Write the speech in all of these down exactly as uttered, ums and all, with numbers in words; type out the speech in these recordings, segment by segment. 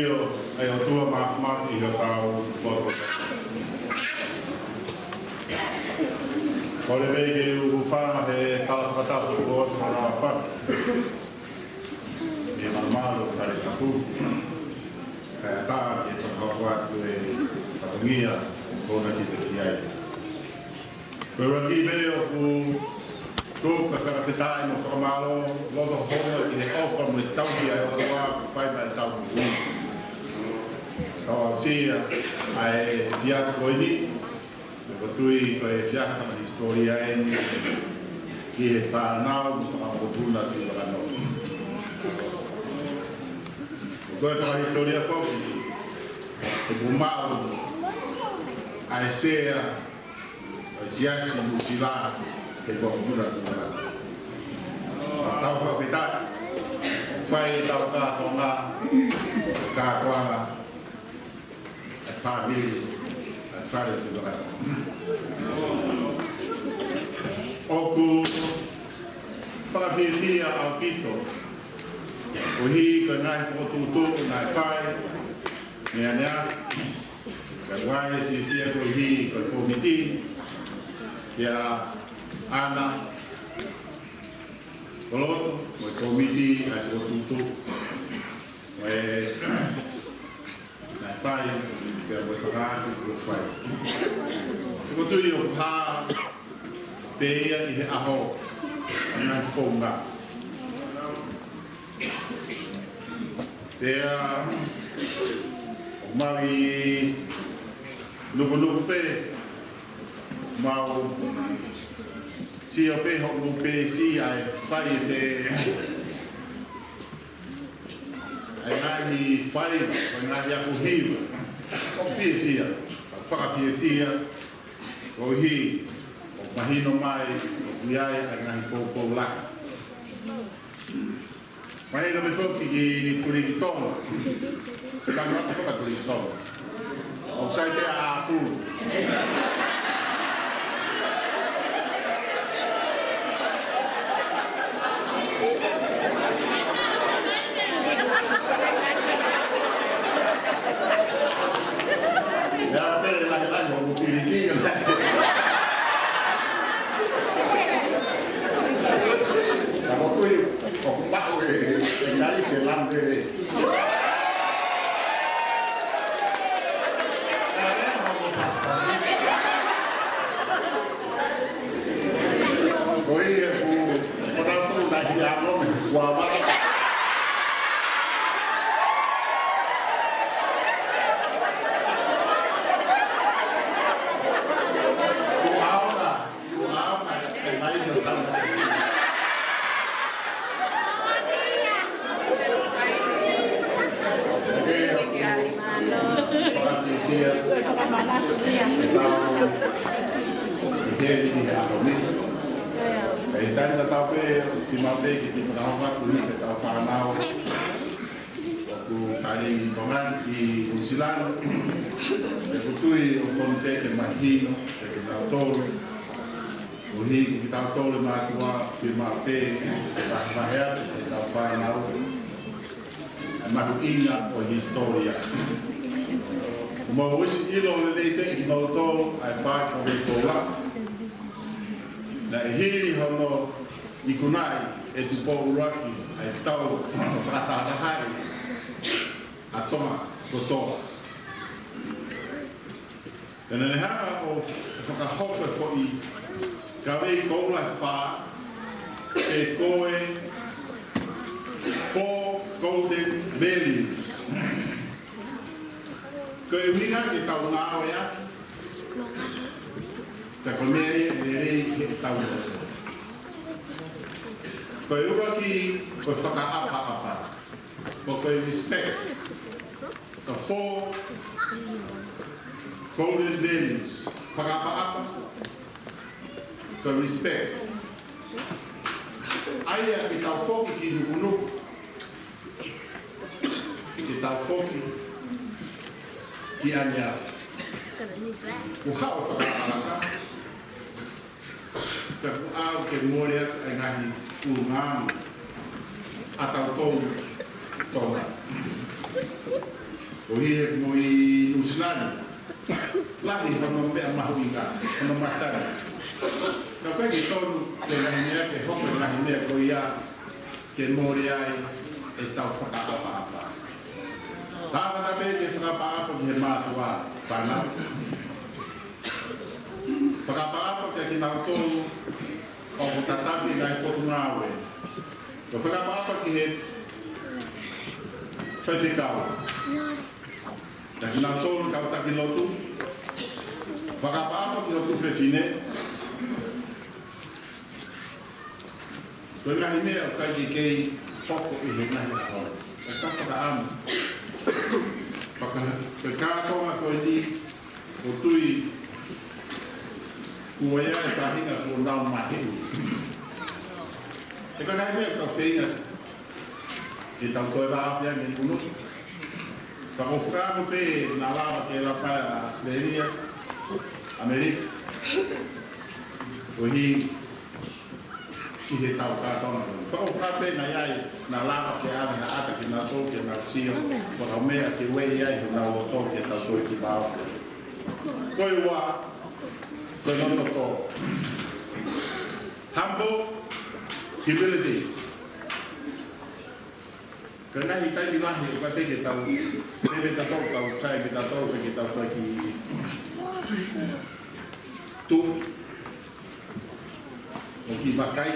ʻA e ʻOtua Māfimafi ʻi hotau loto. Kole mai ke u hūfanga he kala fakatapu kuo ʻosi hono ʻapasia. Ke malumalu e Taletapu. Kae ʻatā ke fakahoko atu e fatongia ʻoku ne kiʻi teʻeki ai. Ko e ʻuluaki pē ʻoku ou fakafetaʻi mo fakamālō loto hounga ki he ʻofa mo e tauhi ʻa e ʻOtua kuo fai maʻa ʻetau moʻui. Kau aʻusia ʻa e efiafi ko eni, ʻoku ou tui ko e efiafi fakahisitōlia eni ki he fānau mo e fanga mokopuna Tuʻi Vakanō. Ko e fakahisitōlia foki, ʻoku maʻu ʻa e sea ʻa e Siasi Nuʻusila he mokopuna Tuʻi Vakanō. Tau fakafetaʻi, fai ʻetau kātoanga, kātoanga, ʻa e fāmili, ʻa e fale Tuʻi Vakanō. ʻOku fakafiefia ʻaupito, koeʻuhi ko e ngaahi fokotuʻutuʻu naʻe fai, meʻa nea, kae ʻumaʻā e fiefia koeʻuhi ko e kōmiti, kia Ana Koloto, mo e kōmiti ʻa e fokotuʻutuʻu, mo e naʻe fai, pea mo e fakaatu kuo fai. ʻOku ou tui ʻoku hā pē ia ʻi he ʻaho, ʻa e ngaahi founga. Pea ʻoku mau ʻi nukunuku pē, mau sio pē hoʻomou peesi ʻa e fai e, ʻa e ngaahi fai, ʻa e ngaahi ako hiva. ʻOku fiefia, ʻoku fakafiefia, koeʻuhi ʻoku mahino mai ʻoku ʻi ai ʻa e ngaahi poupou lahi. Mahino mai foki ki Kulikitonga. Tangata faka-Kulikitonga. ʻOku sai pē ʻa ʻaku. Ia, pē, lahi, lahi, ʻoku Kulikitonga. Ka ʻoku ou tui, ʻoku paʻu e, e Kalisi e lanu lele. Ka ʻe ʻoku pasipasi. Ko ia ʻoku, ko nau tu na hi a no me kua va. Ko aona. ʻOku tali tatau pē, ʻoku fiemaʻu pē ke tau fakahoko atu ki heʻetau fānau. ʻOku Kalisi Tonga ʻi Nuʻusila. ʻOku ou tui ʻoku tonu pē ke mahino kiate kitautolu. Koeʻuhi ko kitautolu e mātuʻa, fiemaʻu pē ke vahevahe atu ki heʻetau fānau ʻa e mahuʻinga ʻo e hisitōlia. Mou ʻosi ʻilo lelei pē ʻe kimoutolu ʻa e faʻahinga meʻa ko ia. Naʻe hili hono ikunaʻi ʻe Tupou ʻUluaki ʻa e tau fakatahatahaʻi ʻa Tonga kotoa. Pea naʻa ne hanga ʻo fakahoko e foʻi kavei koula ʻe fā, pe ko e Four Golden Values. Ko e ʻuhinga ke tau ngāueʻaki, pea ko e meʻa ia ʻe lelei ke tau ngāueʻaki. Ko e ʻuluaki, ko e fakaʻapaʻapa. Ko e respect. The four golden values. Fakaʻapaʻapa. Ko e respect. ʻA ia ke tau foki ki nukunuku. Ke tau foki ki ʻaneafi. Kuo haʻu e fakaʻapaʻapa. Pea kuo ʻalu ke mole atu e ngaahi ʻulungaanga ʻa tautolu Tonga. Koeʻuhi he ʻoku mou ʻi Nuʻusila ni, lahi hono meʻa mahuʻinga, hono masani. Ka ʻoku ʻikai ke tonu ke ngaahi meʻa ke hoko e ngaahi meʻa ko ia ke mole ai ʻetau fakaʻapaʻapa. Tāpata pē ke fakaʻapaʻapa ki he mātuʻa fānau. Fakaʻapaʻapa kia kinautolu ʻoku tataki ngaahi potungāue. Ko e fakaʻapaʻapa ki he faifekau. Kia kinautolu kau taki lotu. Fakaʻapaʻapa ki hoku fefine. Ko e ngaahi meʻa ʻoku ʻikai ke kei hoko ʻi he ngaahi ʻaho ni. Ka tau fakaʻamu. Pea ko e kātoanga ko eni ʻoku ou tui kuo ʻi ai e faʻahinga kuo nau maheʻi. He ko e ngaahi meʻa ʻoku tau feinga ke tau toe vāofi ange e nunuku. Ka ʻoku ou fakaʻamu pē naʻa lava ke lava ʻa ʻAositelēlia, ʻAmelika. Koeʻuhi ki he tau kātoanga. Ka ʻoku ou fakaʻamu pē naʻa ʻi ai, naʻa lava ke ʻave ha ʻata kia nautolu ke nau sio, ko e hā e meʻa ke ueʻi ai honau loto ke tau toe kiʻi vāofi. Ko e ua, ko e loto tō. Humble humility. Ka ʻi he ngaahi taimi lahi ʻoku ʻikai ke tau, pea pē tautolu, tau sai pē tautolu, pea ke tau toe kiʻi tuʻu, ʻo kiʻi vakai.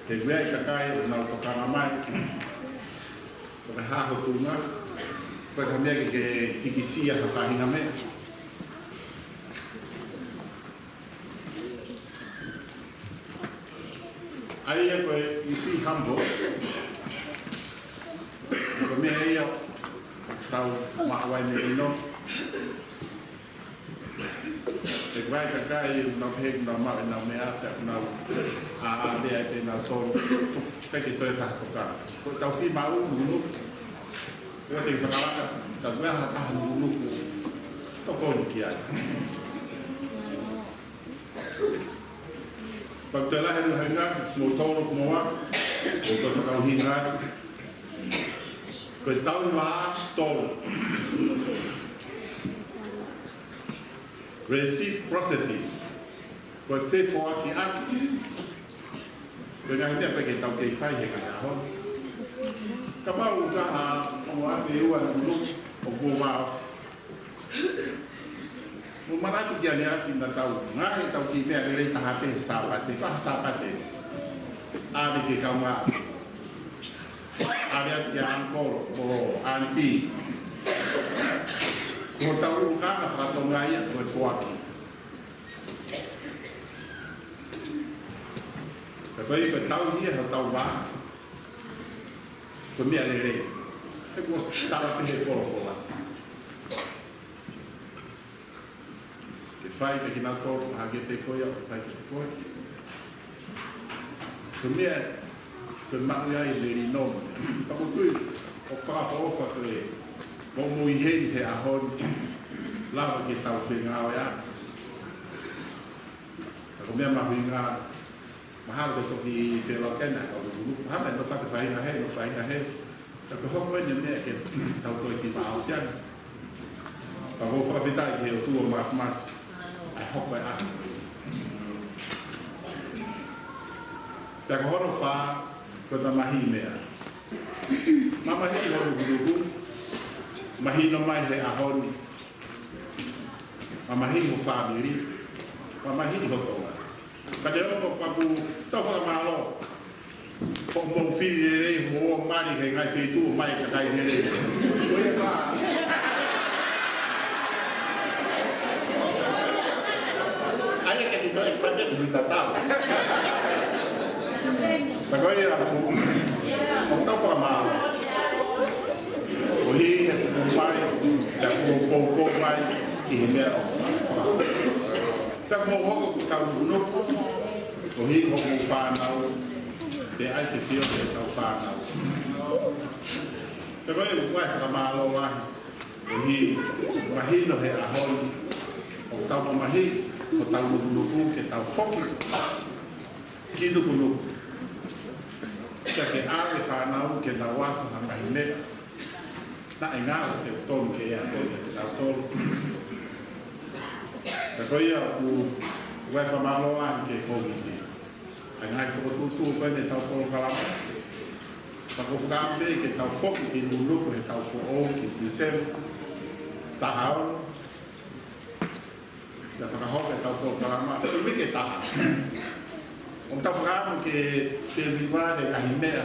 He ʻoku ʻi ai e kakai ʻoku nau tokanga mai, ʻoku ʻikai ha hotunga, ʻoku ʻikai ha meʻa ke, ke hikisia ha faʻahinga meʻa. ʻA ia ko e be humble. Ko e meʻa ia ʻoku tau maʻu ai e melino. He ʻoku ʻi ai e kakai ʻoku nau pehē ʻoku nau maʻu ʻenau meʻa, pea ʻoku nau ʻāʻā pē ai pē nautolu. ʻIkai ke toe taha tokanga. Ko ʻetau fiemaʻu nunuku. ʻOua te ke fakalaka, ka ʻoku ʻi ai ha taha nunuku. Tokoni ki ai. Pea ko e lahi ʻo e ʻuhinga, mo tolu mo ua, ʻoku ou fakaʻuhinga atu. Ko e tauhi vā tolu. Reciprocity. Ko e fefoakiʻaki. Ko e ngaahi meʻa ʻoku ʻikai ke tau kei fai he ngaahi ʻaho ni. Kapau ʻoku ʻi ai ha ongo ʻapi ʻe ua ʻoku nau ʻoku vāofi. Mou manatu ki ʻaneafi naʻa tau ngāue ʻetau kiʻi meʻa lelei taha pē he Sāpate, ko e hā e Sāpate? ʻAve ki he kaungāʻapi. ʻAve atu ki he uncle mo e aunty. Ko hotau ʻulungaanga faka-Tonga ia ko e foaki. Ka ko e, ko e tauhi ia hotau vā. Ko e meʻa lelei. He kuo tala pē he folofola. Ke fai kiate kinautolu, hangē pē ko ia ʻoku fai kiate koe. Ko e meʻa, ko e maʻu ia ʻi he melino. Ka ʻoku ou tui, ʻoku fakaʻofoʻofa ko e, mou ʻi heni he ʻaho ni, lava ke tau fengāueʻaki. Ka ko e meʻa mahuʻinga, mahalo ko e toki fēlōkena, ka ʻoku, mahalo ʻe nofo atu e faʻahinga hē, nofo e faʻahinga hē. Ka ko e hoko eni e meʻa ke tau toe kiʻi vāofi ange. Ka ʻoku ou fakafetaʻi ki he ʻOtua Māfimafi. ʻA e hoko e ʻaho. Pea ko hono fā, ko e mamahi meʻa. Mamahi ho nukunuku, mahino mai he ʻaho ni. Mamahi ho fāmili, mamahi ho Tonga. Ka te ongo paku tau fakamālō. Ko hoʻomou fili lelei, mou ō mali he ngaahi feituʻu mai ka kai lelei. Ko ia ka. ʻA ia ke te toe, ka te tui tatau. Ka ko ia, ʻoku tau fakamālō. Koeʻuhi he kuo mou fai, he kuo mou poupou mai, ki he meʻa ʻoku. Pea mou hoko ko e kau nukunuku, koeʻuhi ko hoʻomou fānau, pea ʻai ke fio ki heʻetau fānau. Pea ko e ʻuhinga e fakamālō lahi, koeʻuhi mahino he ʻaho ni, ʻoku tau mamahi, ʻoku tau nukunuku, ke tau foki ki nukunuku. Pea ke ʻave fānau ke nau ako ha ngaahi meʻa naʻe ngalo te u tonu ke ʻiate kitautolu. Pea ko ia ʻoku ou fakamālō ai ki he kōmiti ʻa e ngaahi fokotuʻutuʻu ko eni ʻetau polokalama. Pea ʻoku ou fakaʻamu pē ke tau foki ki Nukunuku he taʻu foʻou ki Tīsema taha ono. Pea fakahoko ʻetau polokalama ʻi he uike ʻe taha. ʻOku tau fakaʻamu ke, ke vivale ngaahi meʻa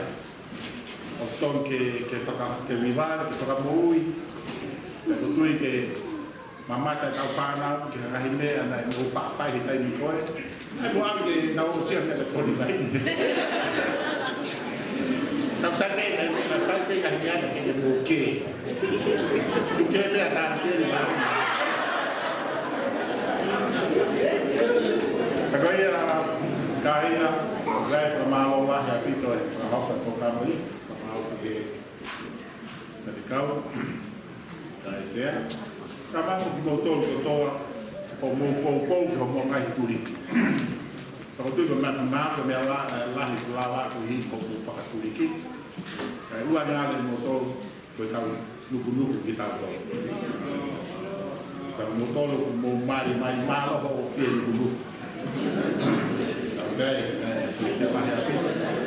ʻoku tonu ke, ke faka-, ke vivale, ke fakamoʻui. Pea ʻoku ou tui ke mamata ʻetau fānau ki he ngaahi meʻa naʻa mou faʻa fai he taimi ko ē. Naʻa mou ʻalu ke nau ʻosi ʻa e meʻa ko eni mai. Tau sai pē, naʻa, naʻa fai pē ngaahi meʻa naʻa ke mou kē. Kē pē ʻa e taʻaki ni. Ka ko ia, kāinga, ʻoku ou fakamālō lahi ʻaupito he fakahoko ʻetau polokalama ni. Fakamālō ki he Faifekau, kae ʻumaʻā kimoutolu kotoa ʻoku mou poupou ki hoʻomou ngaahi tuliki. Pea ʻoku ou tui ko e meʻa, ko e meʻa la-, lahi, lalahi ʻoku ʻi hoʻomou fakatuliki. Kae ʻoua naʻa ngalo kimoutolu, ko e tau nukunuku kitautolu. Pea ko kimoutolu ʻoku mou mali mai, mālō hoʻo fie nukunuku. ʻOku ou, ē, fie, fie lahi atu.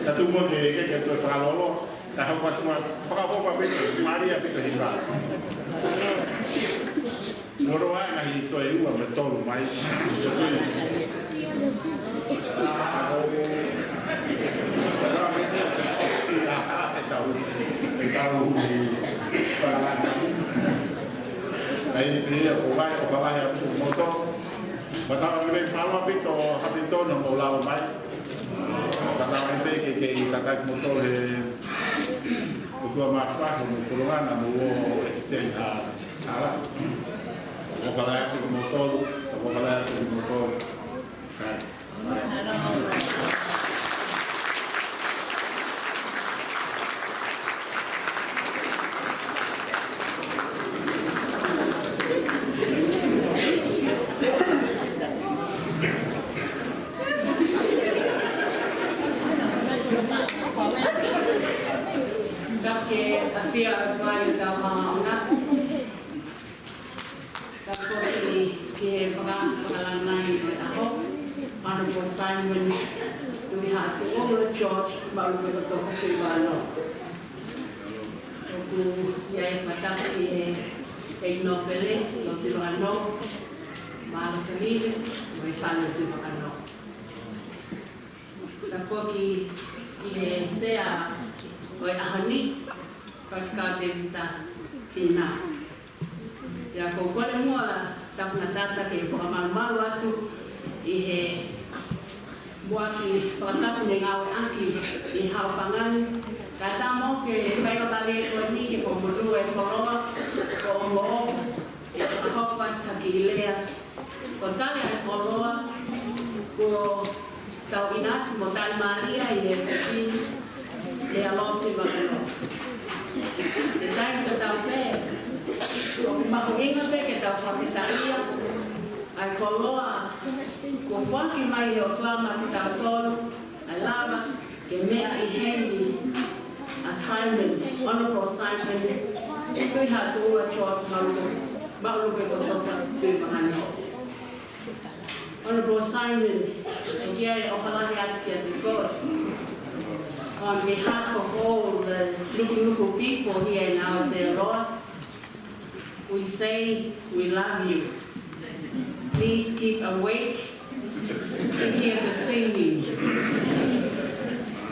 Ka tuku ke, ke, ke toe fakalolo. Ka hau atu ma, fakaʻofoʻofa pē, mali ʻaupito hiva. Moro ai ngaahi toe ua mo e tolu mai. Ai ni pia ko vai ko vai atu moto. Pea tau ʻi he palo ʻaupito, ʻaupito naʻa mou lava mai. Pea tau ʻi he ke, ke tataki moto he ʻOtua Māfimafi mo Solomona mo ʻo extend ha, ha. ʻOfa lahi atu kimoutolu, ʻofa lahi atu kimoutolu. Kai. Ka ke ʻafio ʻa e Tuʻi ʻi hotau ʻamanaki. Ka ko e, ki he faka-, fakalangi ʻo e ʻaho, Honourable Simon Tuʻihaʻatuʻula George Maʻulupekotofa Tuʻivāono. ʻOku ʻi ai e fakatapu ki he Kei Nōpele, Lord Tuʻivāono, Mālō Fanili, mo e fale Tuʻivāono. Ka ko e ki, ki he sea ʻo e ʻaho ni, Faifekau Tēvita Fīnau. Pea ʻoku ou kole muʻa Tapungatata ke fakamalumalu atu ʻi he muʻaki fakatapu ne ngāueʻaki ʻi he haʻofanga ni. Kae ʻatā mo ke fai ʻo lale ko eni ke ko monū e koloa, ko mo, ke fakahoko atu ha kiʻi lea. Ko e tali ʻa e koloa, ko Tauʻinasi mo Taimālia ʻi he piki ʻe ʻa Lord Tuʻivāono. He taimi tatau pē, ʻoku mahuʻinga pē ke tau fakafetaʻia ʻa e koloa kuo foaki mai ʻe he ʻOtua maʻa kitautolu, ʻa e lava ke meʻa ʻi heni ʻa Simon, Honourable Simon Tuʻihaʻatuʻula George Maʻulupekotofa Tuʻivāono. Honourable Simon, ʻoku ou ʻofa lahi atu kiate koe. On behalf of all the Nukunuku people here in Aotearoa, we say we love you. Please keep awake to hear the singing.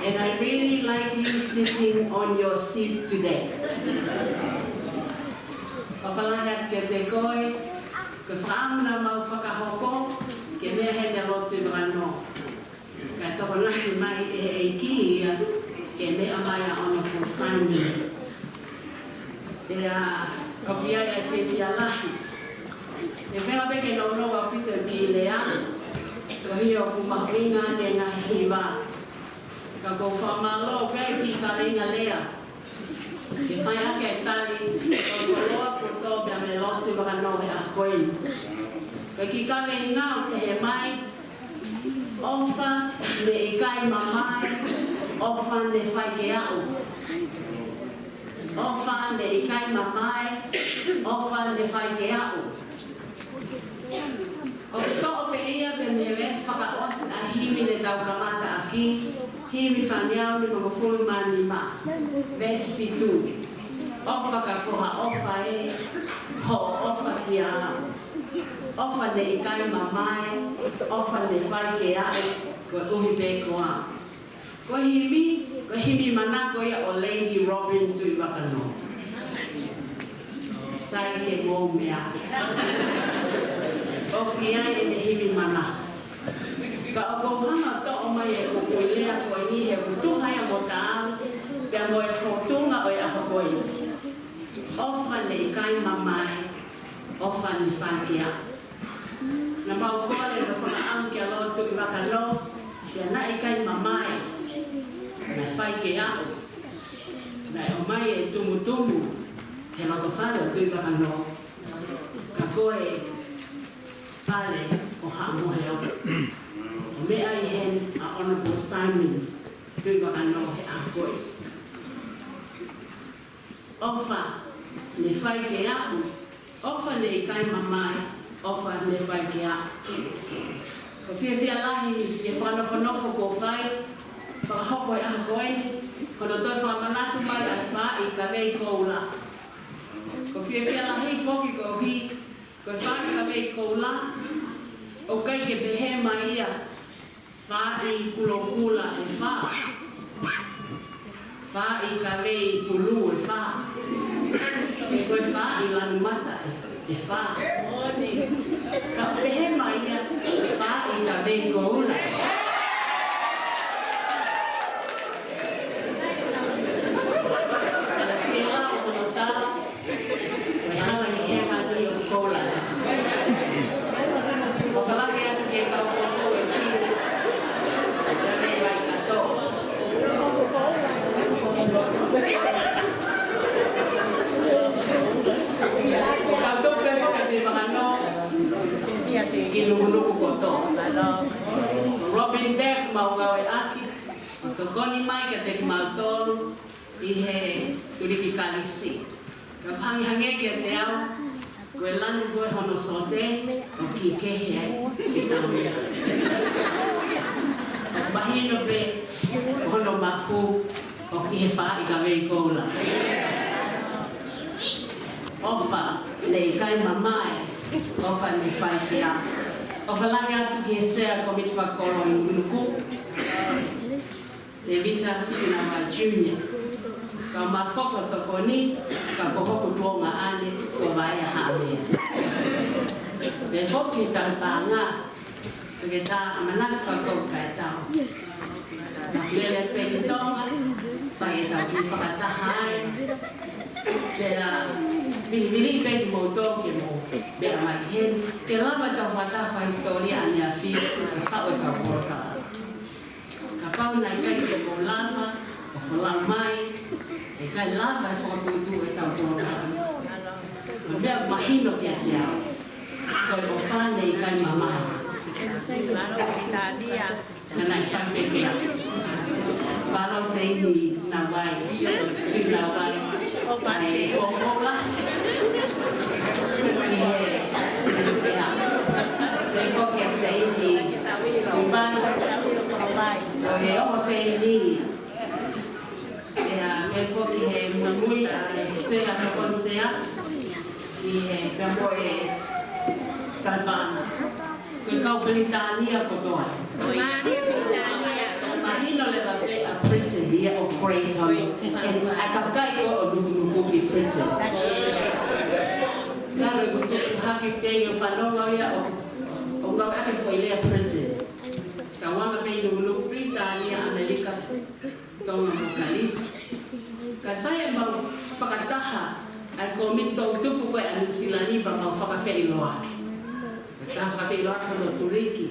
And I really like you sitting on your seat today. ʻOfa lahi atu kiate koe, ko e fakaʻamu naʻa mau fakahoko, ke meʻa heni ʻa Lord Tuʻivāono. Kae tokonaki mai ʻe he ʻEiki ia, ke meʻa mai ʻa Honourable Simon. Pea, ʻoku ʻi ai e fiefia lahi. ʻE feinga pē ke nounou ʻaupito e kiʻi lea, koeʻuhi ʻoku mahuʻinga ʻene ngaahi hiva. Ka ʻoku ou fakamālō pē ki he kaveinga lea. Ke fai ʻaki e tali ʻo e koloa kuo tō pea mei Lord Tuʻivāono he ʻaho ko eni. Ko e kiʻi kaveinga ʻoku pehē mai, ʻofa ne ʻikai mamae, ʻOfa ne fai ke aʻu. ʻOfa ne ʻikai mamae, ʻofa ne fai ke aʻu. ʻOku toʻo pē ia pē mei he veesi fakaʻosi ʻa e himi ne tau kamata ʻaki, himi fāngeau nimangofulu mā nima, veesi fitu. ʻOfa ka ko ha ʻofa ē, hoʻo ʻofa kia au. ʻOfa ne ʻikai mamae, ʻofa ne fai ke aʻu, koeʻuhi pē ko au. Ko e himi, ko e himi manako ia ʻo Lady Robin Tuʻivakanō. Sai ke mou meʻa. ʻOku ʻi ai ʻene himi manako. Ka ʻoku ou hanga ʻo toʻo mai e kupuʻi lea ko eni he ʻoku tuha ia mo taau, pea mo e fōtunga ʻo e ʻaho ko eni. ʻOfa ne ʻikai mamae, ʻofa ne fai ke aʻu. Naʻa mau kole mo fakaʻamu kia Lord Tuʻivakanō, pea naʻe ʻikai mamae, naʻe fai ke aʻu, naʻe ʻomai e tumutumu he loto fale ʻo Tuʻivakanō. Ka ko e fale ʻo Haʻa Moheofo. ʻO meʻa ai heni ʻa Honourable Simon Tuʻivakanō he ʻaho ko ē. ʻOfa ne fai ke aʻu, ʻofa ne ʻikai mamae, ʻofa ne fai ke aʻu. Ko e fiefia lahi e fakanofonofo kuo fai, fakahoko he ʻaho ko eni, ko hono toe fakamanatu mai ʻa e faaʻi kavei koula. Ko e fiefia lahi foki koeʻuhi, ko e faaʻi kavei koula, ʻoku ʻikai ke pehē mai ia, faaʻi kulokula ʻe fā. Faaʻi kavei pulu ʻe fā. Pe ko e faaʻi lanu mata ʻe, ʻe fā. Ka ʻoku pehē mai ia, faaʻi kavei koula. Ke lau hono tala, ko e hala ki hema ni ʻo koula. ʻOfa lahi atu ki he kau poto e Chiefs. Pea mei Waikato. Ko kau tau pē foki ʻi Tuʻivakanō, ʻi Nukunuku kotoa. Robin Beck mau ngāueʻaki, tokoni mai kiate kimautolu, ʻi he tuliki kalisi. Ka hangehangē kiate au, ko e lanu ko ē hono sote, ʻoku kiʻi kehe ai, ʻi taumea. Mahino pē, hono mafu, ʻoku ʻi he faaʻi kavei koula. ʻOfa ne ʻikai mamae, ʻofa ne fai ke aʻu. ʻOfa lahi atu ki he Sea Komiti Fakakolo ʻi Nukunuku. Tevita Finau Junior. Kau mafola tokoni, ka ko hoku tuongaʻane ko Vaea Haʻamea. Pea foki tau pānga, pea ke tā ʻamanaki fakakau kae tau. Lele pē ki Tonga, fai ʻetau kiʻi fakataha ai. Pea vilivili pē kimoutolu ke mou meʻa mai ki heni. Ke lava ʻetau fakataha fakahisitōlia ʻaneafi, ke faʻu ʻetau polokalama. Kapau naʻe ʻikai ke mou lava ʻo folau mai, ʻe ʻikai lava e fokotuʻutuʻu ʻetau polokalama. Ko e meʻa mahino kiate au, ko e ʻofa ne ʻikai mamae. Naʻa nau fai pē ke au. Palo Seini Navai, Tui Navai, ʻa e ʻOhola, ʻi he, ʻi he sea. Pea ko kia Seini Navai, ʻo e ʻOho Seini. Pea, pea ko ki he muimui ʻa e sea, ko e sea, ʻi he, pea ko e kalapana. Ko e kau Pilitānia kotoa. Mahino leva pē ʻa Britain ia ʻo Great Home. ʻA e kakai ko ē ʻo Nukunuku ki Britain. Naʻa nau tuku hake te io fanongo ia ʻo, ʻo ngāueʻaki e foʻi lea Britain. Ka ʻoku anga pē ʻi Nukunuku Pilitānia, ʻAmelika, Tonga mo Kalisi. Kae fai ʻemau fakataha ʻa e kōmiti toʻutupu ko ē ʻa Nuʻu Sila ni pea mau fakafeʻiloaki. Ka fakafeʻiloaki hono tuliki.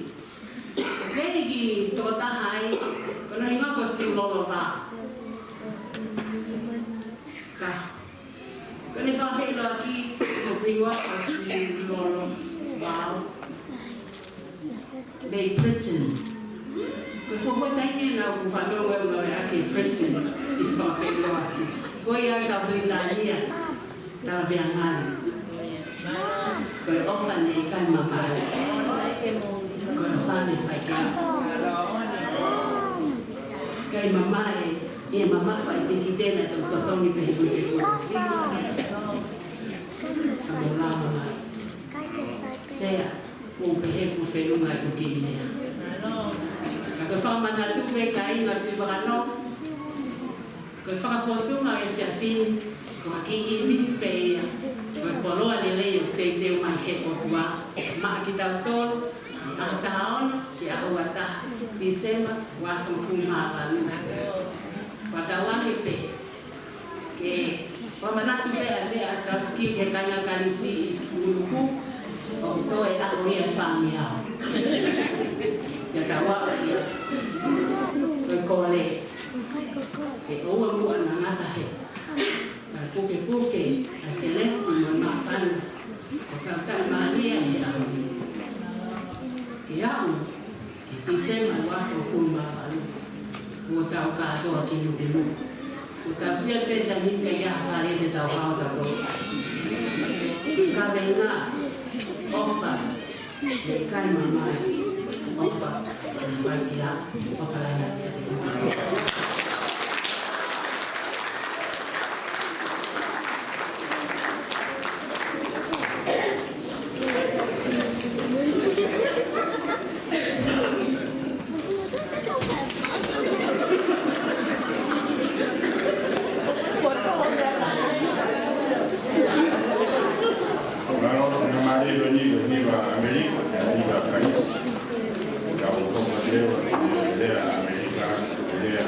Ko e kiʻi tokotaha ai, ko hono hingoa ko Siulolo Vao. Ka ko ʻene fakafeʻiloaki, ko e hingoa ko Siulolo Vao. Mei Britain. Ko e fuofua taimi ʻena ʻoku fanongo au ʻo ngāueʻaki e preaching ʻi he fakafeʻiloaki. Ko ia ai ka Pilitānia, ka pea ngali. Ko e ʻofa ne ʻikai mamae. Ko e ʻofa ne fai ke ʻikai mamae, ʻi he mamafa ʻi he tikite na tau totongi pē he kuite kuo si. Ka mo lava mai. Sea, ʻoku pehē kuo feʻunga ʻeku kiʻi lea. Ka ko e fakamanatu pē kāinga Tuʻi Vakanō, ko e fakafōtunga ʻo e efiafi ni, ko ha kiʻi ʻīmisi pē ia ʻo e koloa lelei ʻoku teuteu mai he ʻOtua maʻa kitautolu, ʻaho taha ono ki he ʻaho ua taha Tīsema, ua afe hongofulu mā valu. Fakatauange pē ke fakamanatu pē ʻa e meʻa ʻa Sikolasitiki ki he kāinga Kalisi ʻi Nukuʻalofa, ʻoku toe ʻaho ia ʻe fāngeau. Ia tau aʻu ia ko e kole. Ke ʻoua muʻa naʻa ngata he kae pukepuke ʻa e kelesi mo e māfana ʻo e Tautai Mālie ʻi he ʻaho ni. Ke aʻu ki Tīsema ua afe hongofulu mā valu, kuo tau kātoa ki Nukuʻalofa. Kuo tau sio pē taimi ni ka ʻi ai ha fale te tau hao ka ko. Ka mei na, ʻofa ne ʻikai mamae, ʻofa ne fai ke ʻikai, ʻofa lahi atu. Ngalo na mali lo ni lo ni va Amerika, ni va Kalisi. Ka o ko ma leo, lea Amerika, lea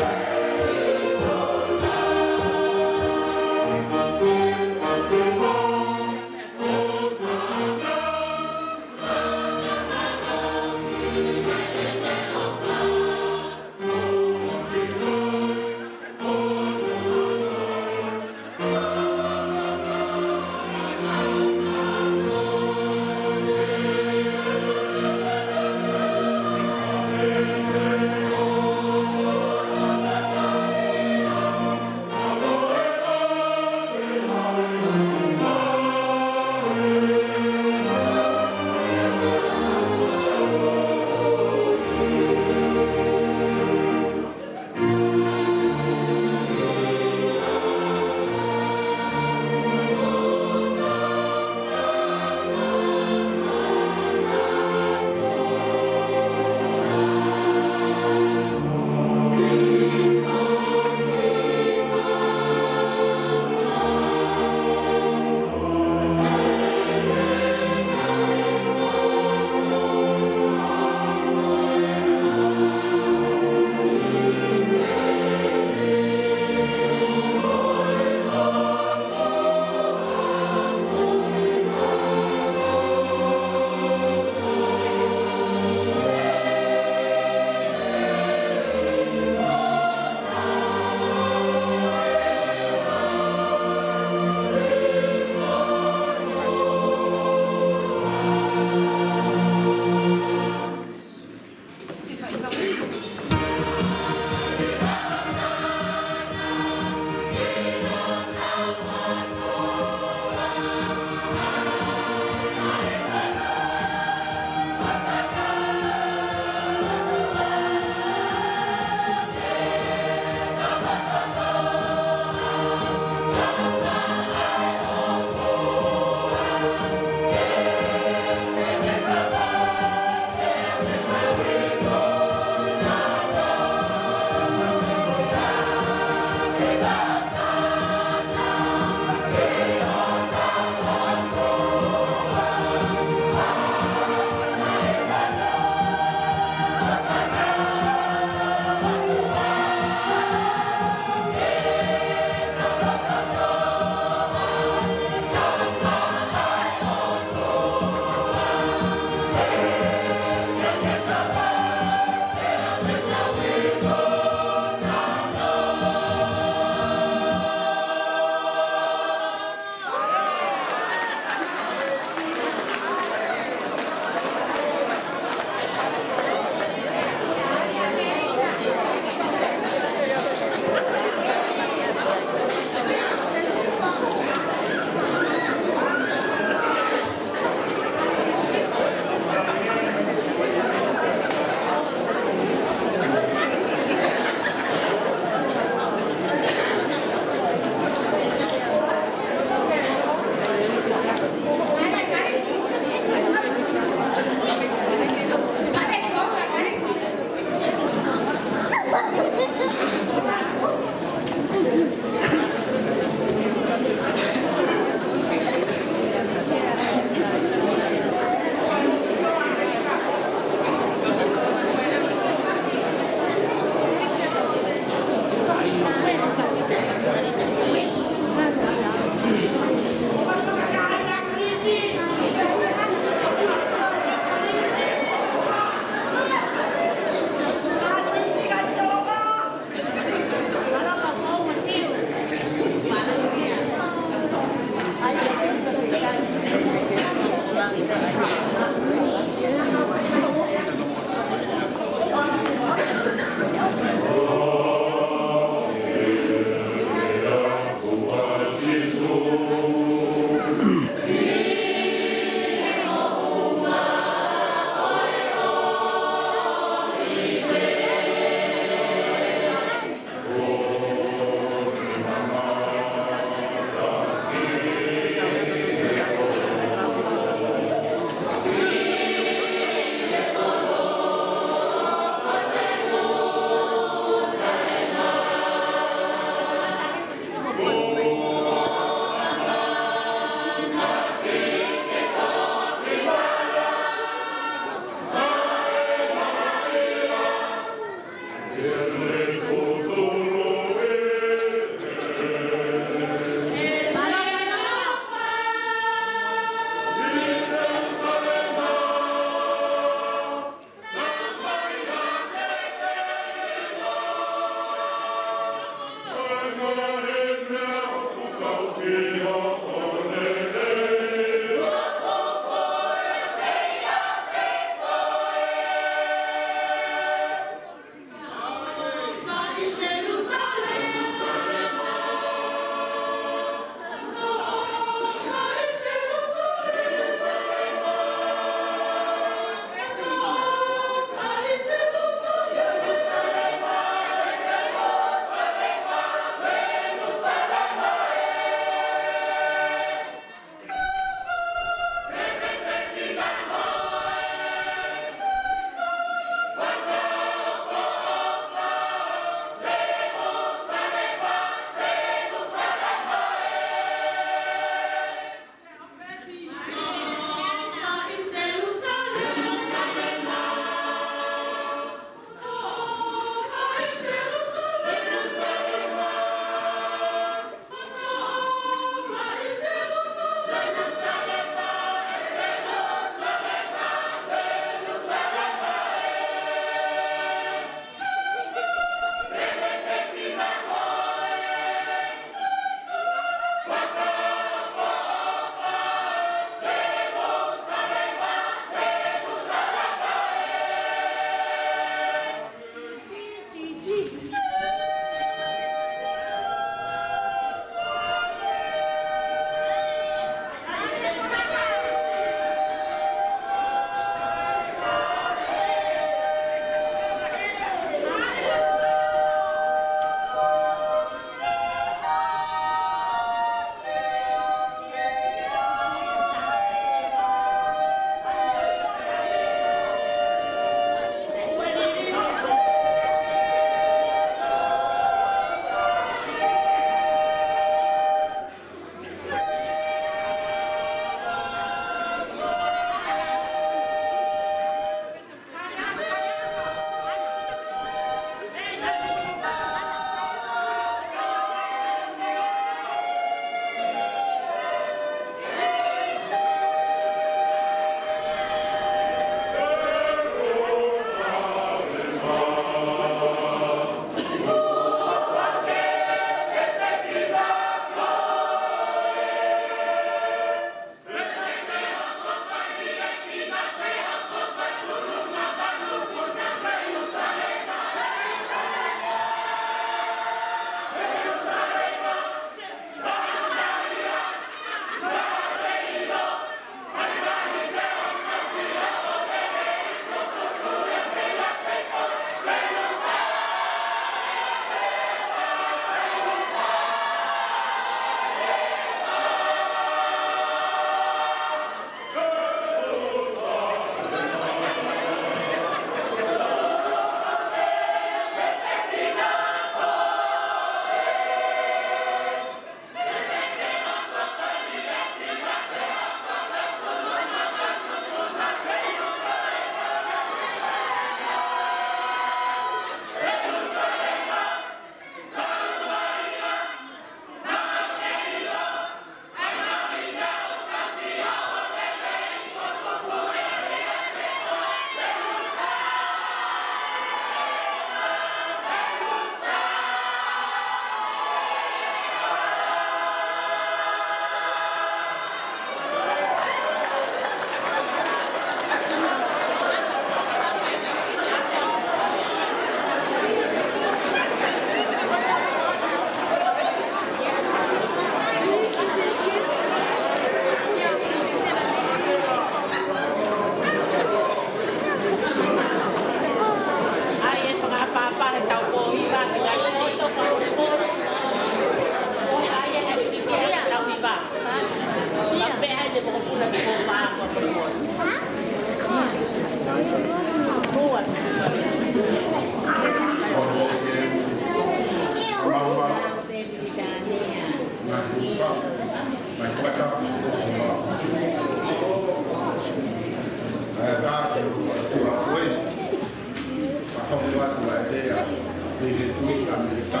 ʻi he Tuʻi ʻAmelika.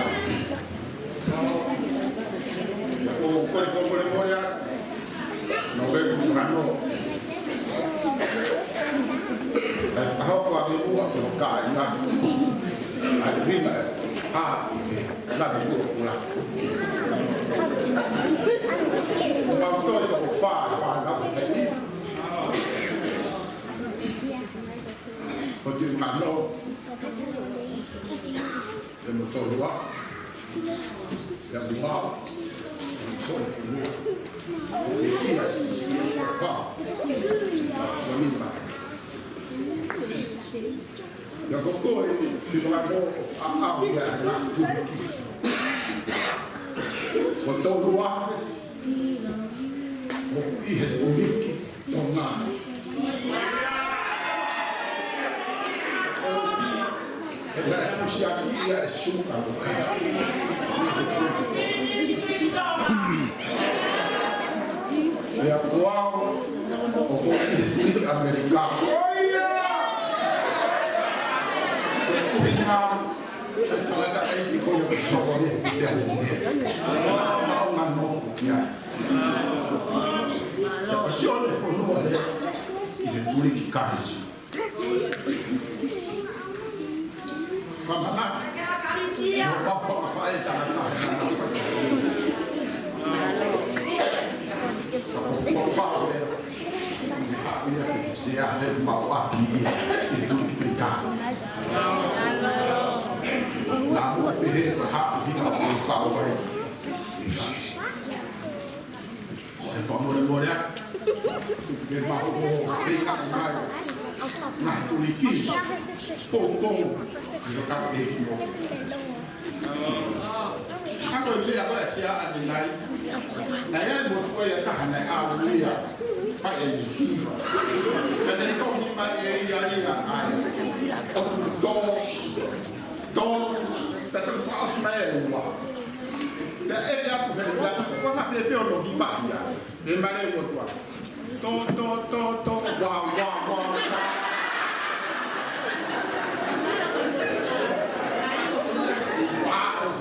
Ko e fakamolemole atu, November ua noa. ʻE fakahoko ʻa e meʻa ko e kāinga. ʻA e ʻuhinga ʻa e lave kuo pula. Ko mau toi ko fā, fā na ko te. Ko te kano. ʻE mo tolua. ʻE mo ua. ʻE mo tolu fonua. ʻE ia sisi ia fā. Ko nima. ʻIa ko koe, ki ko lako, ʻa, ʻa, ia, ʻa, ʻa, ko tolu afe, ʻoku ʻi he ʻUluaki Tonga. ʻOku ʻi he pusiaki ia ʻe Suka Luka. ʻIa ko au, ʻoku ou ʻi he ʻUluaki ʻAmelika. ʻOku ʻi ai e tangataʻeiki ko ia ko Sokole, ko ia ko ia. Mau nofo ki ai. ʻIa ko Sione Fonua leva, ʻi he ʻUluaki Kalisi. Fakamanatu. Mo pau fakafaʻe tangata. Fakafaʻe. Ia, sia, he mau ʻaki ia, ʻi he Tuʻi Pilitānia. Naʻa mo pehē ko ha ʻuhinga ʻoku pau ai. ʻE fakamolemole atu. Ke mau ō ʻo fika mai. Ngaahi tuliki. Poupou. ʻI he kau ʻeiki mo. Ka ko e lea ko ē sia ʻanenai. Naʻe ʻi ai e motuʻa ia taha naʻe ʻalu ia. Fai e hiva. Ka naʻe tohi mai ʻe ia ia ai. ʻOku tō. Tō. Ka tau fakaʻosi mai e ua. Pea ʻeke atu he ua, ko e hā e fefe hono hiva ia. ʻE male mo tua. Tō, tō, tō, tō, ua, ua, ua, ua. Ua, ua.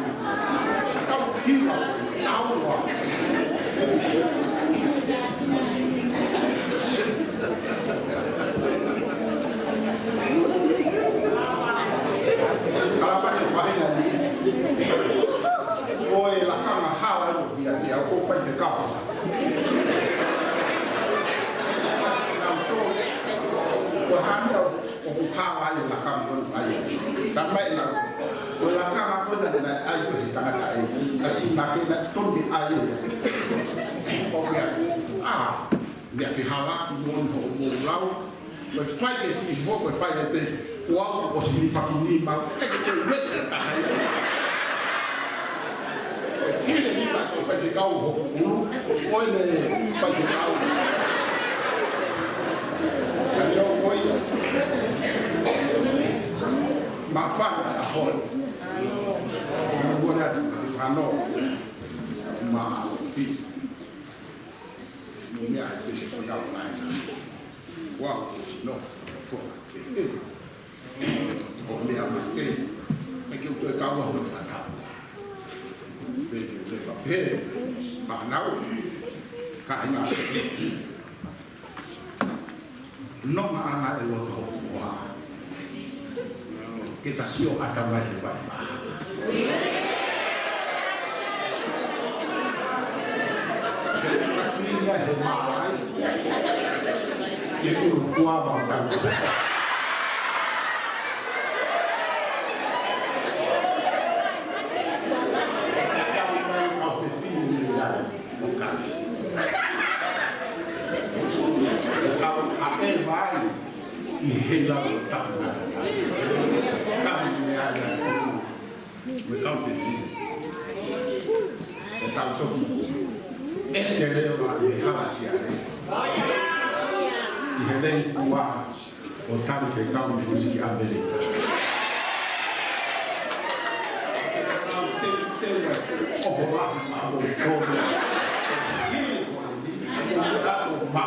Tau hiva, tau ua. Kalapa he faʻahinga ni. Ko e lakanga hala no ia, ia ko faifekau. Ko e hā e meʻa ʻoku hala ai e lakanga ko ē ai. Tamai na. Ko e lakanga ko ē naʻe ʻai ko ē he tangataʻeiki. Ka ʻi na ke na tonu ai. ʻOku ʻi ai. ʻA. Meʻa fehālaaki mo hoʻomou lau, ko e fai ke si ifo, ko e fai e te, ko au, ko si ni faki ni mau, ʻe ke te ueʻi e taha ia. Ko e pile ni mai, ko e faifekau hoku ʻulu, ko e ne faifekau. Ka leo ko ia. Māfana ʻa hoi. Ko e mole atu, ʻa hano. Ma pi. Mo meʻa ʻe pese ko ia o nai. Ua ko sino, fo, e, e. Ko meʻa ma te. ʻE ke uto e kaua ho fakatau. Pe ke le pa pe. Fānau. Kāinga. Nonga ʻana e loto hoku hoa. Ke ta sio ʻata mai he vai. Ke ta sio he mālai. Ke kuru kua mau tau. Kau mai kau fefine ni ai. ʻO kau. ʻO kau ʻa e vai ʻi he lau ʻo tapu na. Kau ni ai ai. Mo e kau fefine. ʻO kau toki. ʻE te leva ʻi he hala siale. ʻI he lei kua. ʻO tali ke kau ni fusi ki ʻAmelika. ʻO ho lahi ma mo tō. Hili ko e ni, ʻo ma.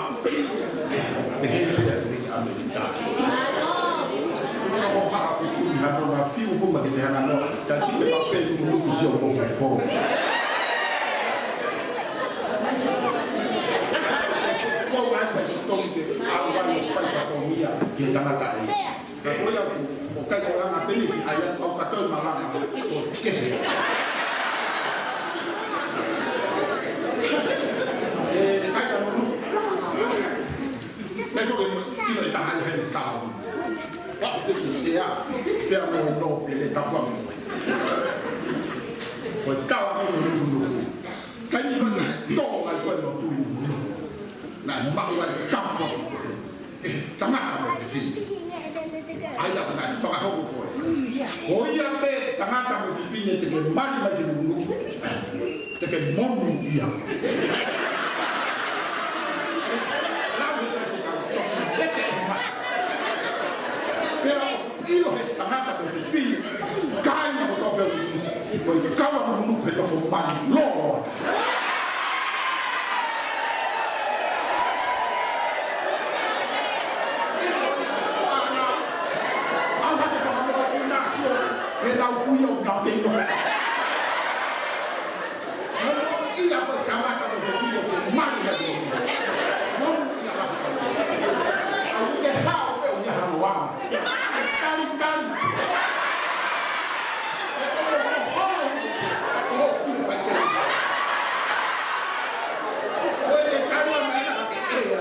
ʻE he pea ni ʻAmelika. ʻO ha kuku ni hano na fiu. Tuku mai ke te hanga noa, ka tike pa pe tuku nuku sio mo fofo. Ko ngai pa i toki te au ai o fai fatongia ke tangata e. Ka ko ia ku, o kai ko langa peni ki ai au ka toi malanga, o kehe. E, kai ka nunu. Pea ko ke mo ilo e taha ia he tau. Wa te ki sea, pea mo no pele tau mo. Ko tau mo no no no. Kai ni ko na to ai ko no tu no. Na ma wa ka mo. E, tangata mo fefine. Ai la na fakahoko ko e. Ko ia pē tangata mo fefine te ke mali mai ki nunu. Te ke monu ia. Lau he fai fika, so, te ke ema. Pea ʻilo he tangata mo fefine, kai na ko tau pea, ko e kau a nunu he nofo mali, lo. Au hake whakamoa ku na sio, he lau kui au na te ino fai. Ia ko e kamata ko e fefine ke mali ha ko. Mo ia la. Au ke hao pe o ia ha loa. Kali, kali. Ko e kali mai na ka ke ea.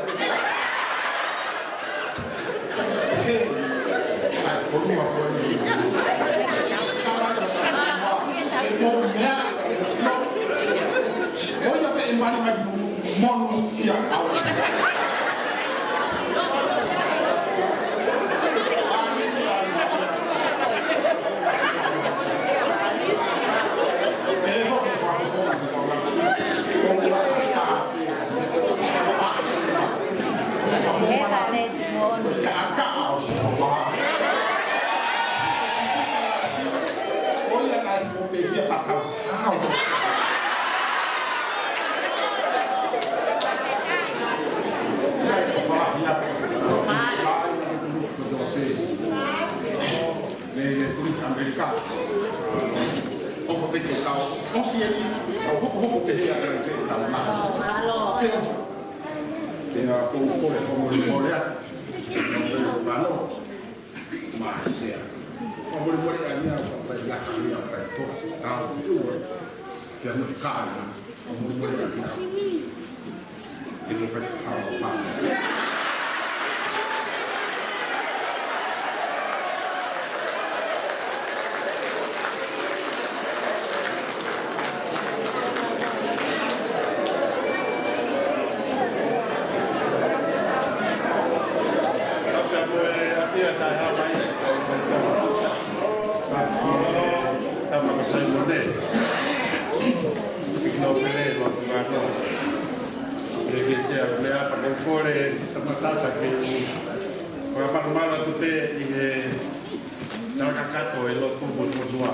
Mei he Tuʻi ʻAmelika. ʻOfa pē ke tau ʻosi eni, tau hokohoko pē hea pē ke tau na. Feo. Pea ko u kole fakamolemole atu. Mano. Maesea. Fakamolemole ʻa ia, fakamolemole ʻa ia, fakamolemole ʻa ia. Tau fiu. Pea mo kāna. Fakamolemole ʻa ia. Ke mo fai fakahao. Tama ko Saimone. Nō pele lo kuano. Ke ke sea mea pa ko kole tama tata ke u. Ko a malu malu atu pē ʻi he tala kakato e lotu mo mo tua.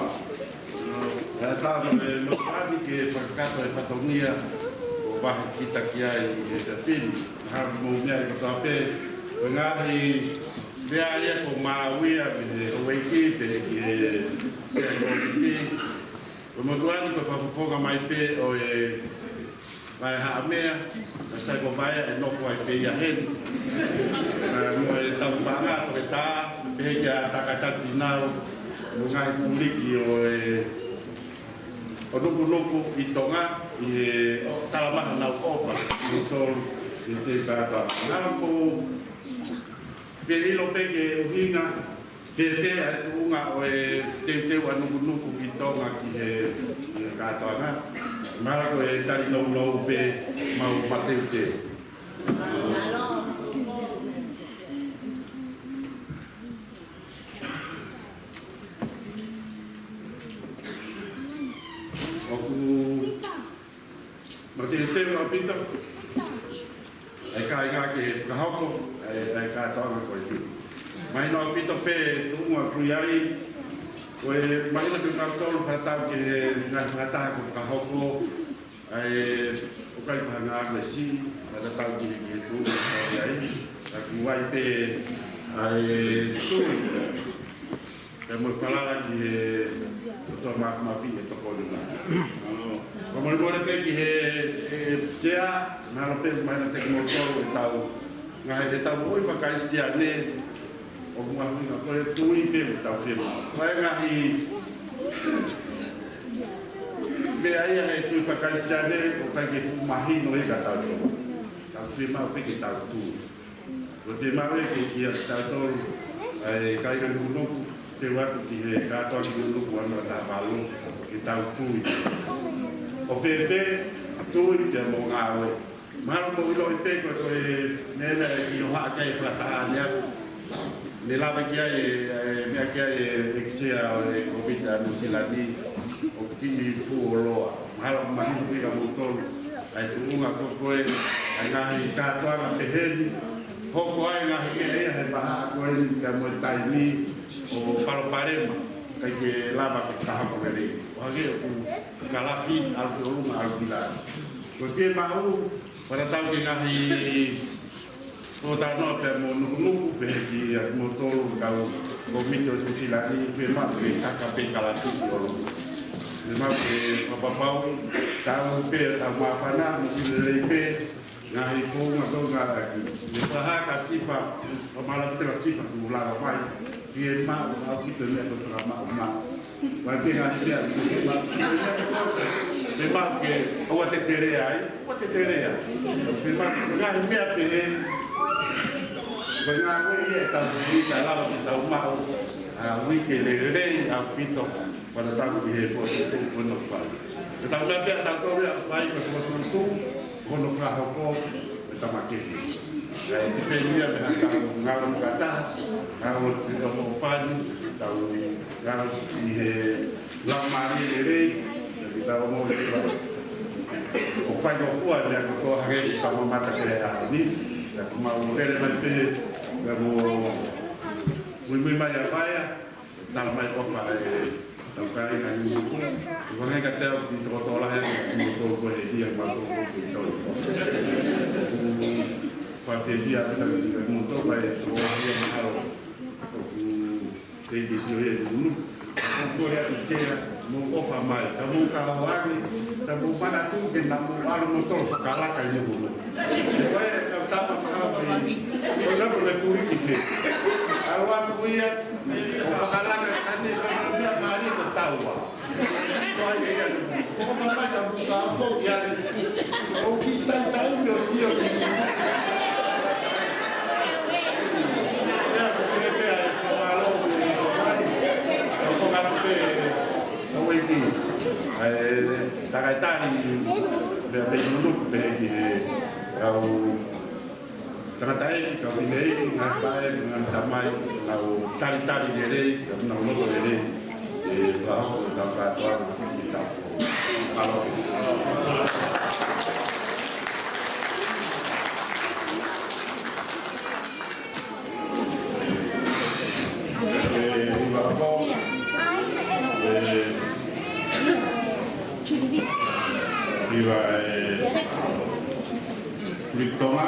Ka tau mo e lotu ʻani ke fakakato e fatongia ʻo vahe kita ki ai ʻi he tatini. Ha mo mea i kotoa pē. Ko e ngaahi Pea ia ko Māuia mei he Hauaiki pē ki he Sea Kōmiti. Ko e motuʻa ni ko e fakafofonga mai pē ʻo e Vaehaʻamea, ka sai ko Vaea e nofo ai pē ia heni. Ka mo e tau paʻanga toketā, pehē kia Takataki Nau, mo e ngaahi kuliki ʻo e ʻo Nukunuku ʻi Tonga, ʻi he ʻo Talamaha nau ʻofa, ʻi tolu, ʻi te kātoa. Ngā ko Ke ʻilo pē ke ʻuhinga, ke ke ʻa e tuʻunga ʻo e teuteu ʻa Nukunuku ʻi Tonga ki he, ki he kātoanga. Mahalo ko e tali nounou pē mau mateuteu. ʻOku mateuteu ʻaupito ʻa e kāinga ke fakahoko ʻa e, ʻa e kātoanga ko eni. Mahino ʻaupito pē tuʻunga ʻoku ʻi ai, ko e mahino pē kau tolu fakatau ki he ngaahi fakataha kuo fakahoko, ʻa e ʻoku ʻikai pahanga me si, fakatau ki he, ki he tuʻunga ʻoku ʻi ai, ka ʻoku ʻi ai pē ʻa e tuʻunga. Pea mo e falala ki he ʻOtua Māfimafi ʻe tokoni mai. Fakamolemole pē ki he, he sea, mahalo pē mahino kiate kimoutolu ʻetau ngaahi, ʻetau moʻui faka-Kalisitiane, ʻoku mahuʻinga ko e tui pē ʻoku tau fiemaʻu. Ko e ngaahi meʻa ia he tui faka-Kalisitiane, ʻoku ʻikai ke fuʻu mahino ia kiate kitautolu. Tau fiemaʻu pē ke tau tui. Ko e fiemaʻu ia ke, kiate kitautolu, ʻa e kāinga Nukunuku, te u ʻoatu ki he kātoa ki Nukunuku ua noa taha valu, ke tau tui. ʻO fēfē? Tui pea mo ngāue. Mahalo ʻoku mou ʻiloʻi pē ko e, ko e meʻa naʻe ʻi hohaʻa ki ai e fakataha ni atu. Ne lave ki ai e, e, meʻa ki ai e ʻEiki Sea ʻo e Kōviti ʻa Nuʻusila ni, ʻoku kiʻi fuoloa. Mahalo ʻoku mahino kiate kimoutolu ʻa e tuʻunga ko ē, ʻa e ngaahi kātoanga pehē ni, hoko ai e ngaahi meʻa ia he vahaʻa ko eni pea mo e taimi ʻo palopalema, ʻikai ke lava ke fakahoko lelei. ʻO hangē ʻoku kalafi, ʻalu ki ʻolunga, ʻalu ki langi. Ko e fiemaʻu, fakatatau ki he ngaahi ʻo talanoa pea mo Nukunuku, pehē kiate kimoutolu kau kōmiti ʻo e Nuʻusila ni, fiemaʻu ke kaka pē kalafi ki ʻolunga. Fiemaʻu ke fakapapauʻi, tau pē, tau māfana, mo e lelei pē, ngaahi founga ko e ngaahi ʻaki. Ne fakahā ka sifa, ka mālō te la sifa ku lava mai, fiemaʻu ʻaupito e meʻa ko e fakamaʻumaʻu. Vai pē ngaahi meʻa, fiemaʻu, fiemaʻu ke ʻoua te te lea ai, ʻoua te te lea. Fiemaʻu ngaahi meʻa pehē, ko e ngaahi meʻa ia ʻe tau ui ka lava ke tau maʻu, ʻa e uike lelei ʻaupito, fakatatau ki he foʻi tuʻu ko ena ʻoku fai. Ko e tau meʻa pē ʻa tautolu ia ʻoku fai, ko e foʻi tuʻu, ko hono fakahoko, ko e tama kehe. ʻA e tipeni ia mei he ʻetau ngāue fakataha, ngāue ʻi he ʻaho ni, tau ngāue ʻi he laumālie lelei, ʻi heʻetau moʻui. ʻOku faingofua e meʻa kotoa hangē ko ʻetau mamata ki he ʻaho ni, pea ʻoku mau lele mai pē, pea mo muimui mai ʻa Paea, tala mai ʻofa e tau kāinga ʻi Nukunuku. ʻOku hangē kiate au ʻoku tokotokolahi ʻa kimoutolu ko e hia ma toko ki toi. ʻOku faʻa pehē ʻa kimoutolu ʻa e tokolahi ʻa mahalo. ʻOku teʻeki sio ia ʻi Nukunuku. ʻOku kole atu Sea, mou ʻofa mai, ka mou kau ange, ka mou manatu ke na mou ʻalu moutolu fakalaka ʻi Nukunuku. Ko e kau tama kau mai, ko e na mou le kui ki he. ʻAlu atu ia, ʻo fakalaka ʻa e kani, ka mou ia mali ko taua. Ko ai ia, ko mamai ka mou kau ia, ʻo ki tai tai mi o sio ki. Ia, ko e pea e fakamālō, ko e ko ngā pē, ko e ki. ʻA e, takaitari, pea pē Nukunuku pē ki he, kau tangataʻeiki, kau fineʻeiki, ngaahi faʻē, ngaahi tamai, nau talitali lelei, nau loto lelei, ʻe fakahoko ʻetau kātoanga, ʻetau. Mālō. ʻE, ʻi Vavaʻu, ʻe, ʻi Va, ʻe, Filitonga.